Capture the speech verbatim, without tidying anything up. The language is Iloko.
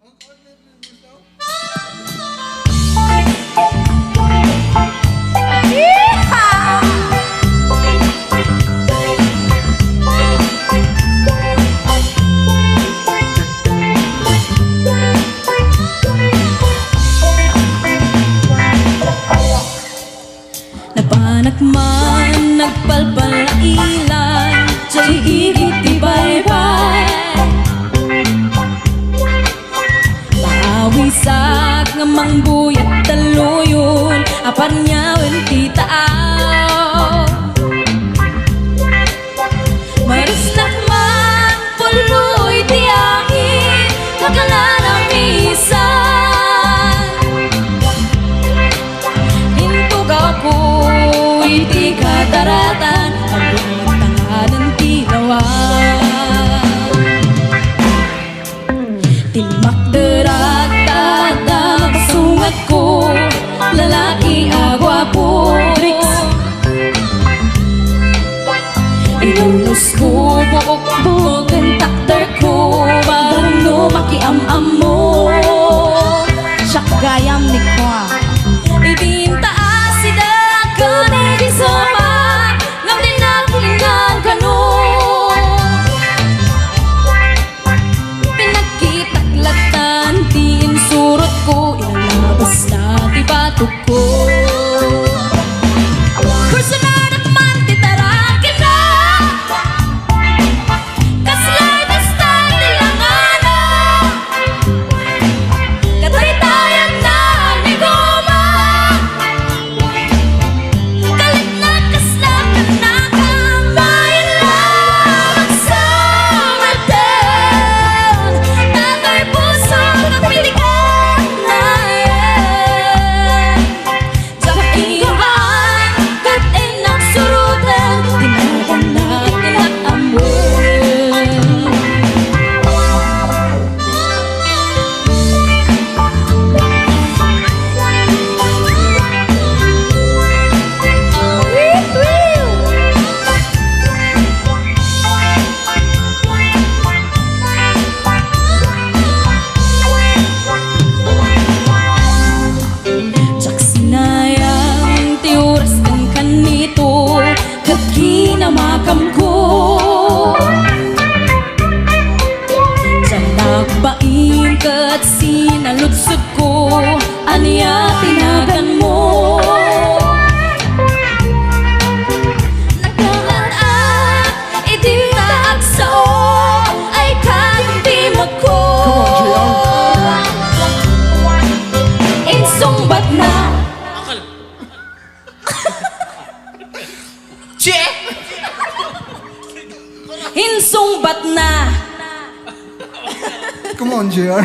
Napanak man, nagpalpal a ilan, diay igid ti baybay. Paawisak nga mangbuyat talluyon, a parniawen ti taaw. Marisnak man, pulloy ti angin, kakananamisan. Intugaw ko iti kadaratan, agbuttanganan ti lawa. Timmakderak ta adda masungatko, lalaki a guapo. Ilulosko buok-buok ken takderko, bareng no makiam-ammo. Siak gayam ni Kwa. Idinta a sida ken idi sapa, ngem dinak lingan kano. Pinagkitak lattan ti insurotko, inalabasna ti batokko. Kursonanak man ti tarakina, kasla ti style ti langana, kataytayanna ni Goma. Kaliknak kasla kanaka, maila magsangatan. Tatay puso, kapilikan na yan. Diak ingaan, ket innak suroten, tinagannak, innak ammoen. Diak sinayang ti oras ken kanito, ket kinamakamko. Diak nagbain ket sinaludsodko, ania ti naganmo? Nagdangat-ak, idinta agsao, ay kadimdimagko. Insungbatna. Che! Insungbatna. Come on, J R.